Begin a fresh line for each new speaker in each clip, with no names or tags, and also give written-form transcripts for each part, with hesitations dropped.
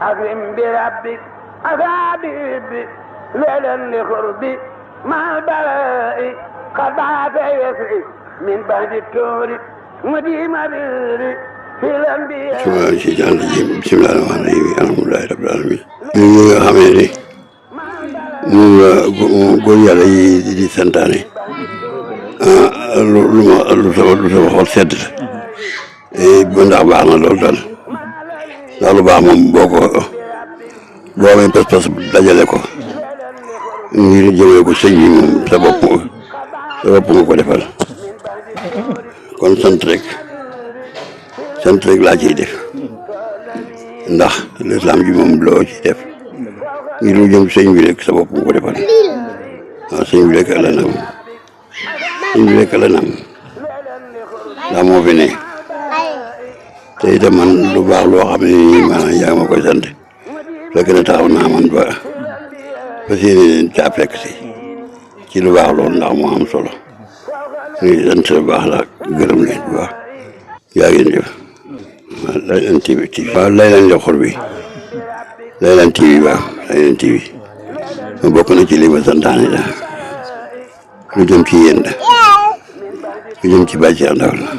أكرم بربك أصابي ليلا لقربي مع البلاء قد بعث يسعي من بعد التور مديم بيري في الأنبياء. بسم الله الرحمن الرحيم الحمد لله رب العالمين. ñu nga xam ne moom la góor yàlla yi di santaane lu sama xol sedd ba ndax baax na loolu daal ndax lu baax moom boo amee pas-pas dajale ko ngir jëmee ko sëñ bi moom sa bopp nga ko defal kon sant rek laa ciy def ndax lislaam ji moom loo ci def ngir lu jëm sëñ bi rek sa bopp nga ko defal waaw sëñ bi rek la nam ndax moo fi ne te itam man lu baax loo xam ne nii maanaam yaa ma koy sant fekk na taxaw naa man ba fas yéene caa fekk si ci lu baax loolu ndax moo am solo ñu sant lu baax la gërëm leen bu baax yaa ngeen jëf waaw Laylan TV waaw Laylan li xor bi Laylan TV waaw Laylan TV ma bokk na ci li ma santaane daal lu jëm ci yéen la lu jëm ci Baye Cheikh Ndaw la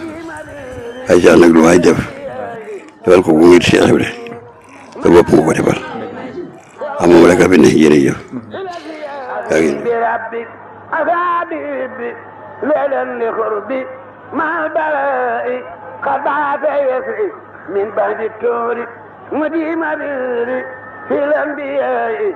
Baye Cheikh nag lu waay defal ko bu ngir Cheikh Ibrahima te bopp nga ko defal moom rek a fi ne jërëjëf yaa ngi ليلا لقربي مع البلاء قد بعث يسعي من بعد التور مديم بيري في الأنبياء